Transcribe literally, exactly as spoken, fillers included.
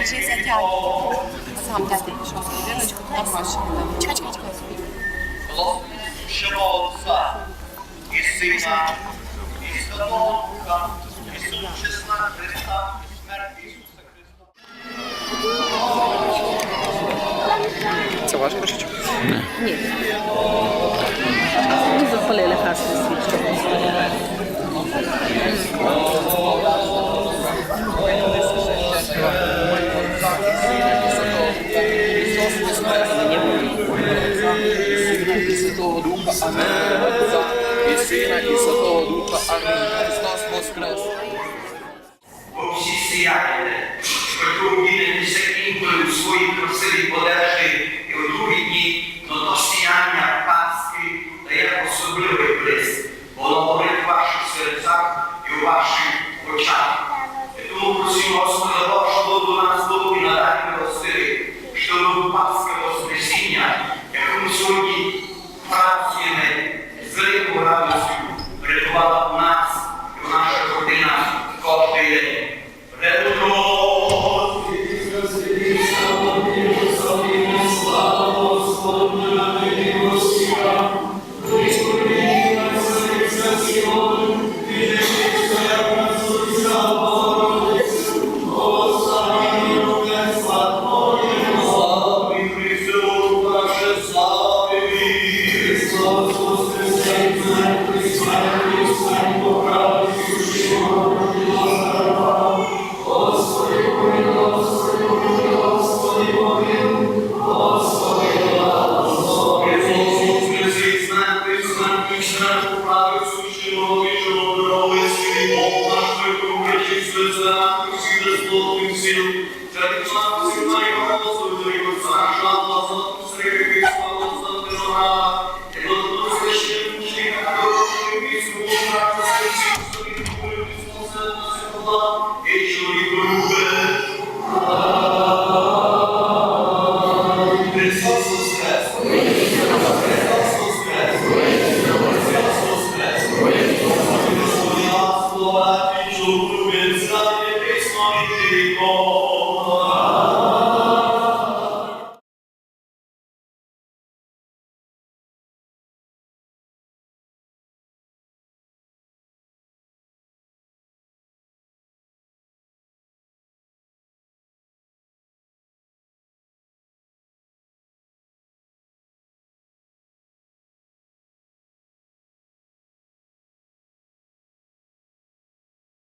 Вже затягнув. Сам дати, що дівчинку там бачиш. Чекай, чекай, чекай. Благословення Отця і Сина і Святого Духа, і Христа, і смерть Ісуса Христа. Це ваш кружечок? Ні. Ми запалили красну свічку. Святого Духа. Амінь. Отця і Сина, і Святого Духа. Амінь. Христос воскрес! Бо всі сіяєте, хоч ви вдінете ся інколи у свої красиві одежі і у другі дні, но то сіяння Пасхи дає особливий блиск. Воно горить у ваших серцях і у ваших очах. І тому просимо Господа Бога, щоб до нас Бог і надалі милостивий, щоб Пасха Воскресіння, яку ми сьогодні празднуємо з великою радістю, перебувала у нас і у наших родинах кожний день.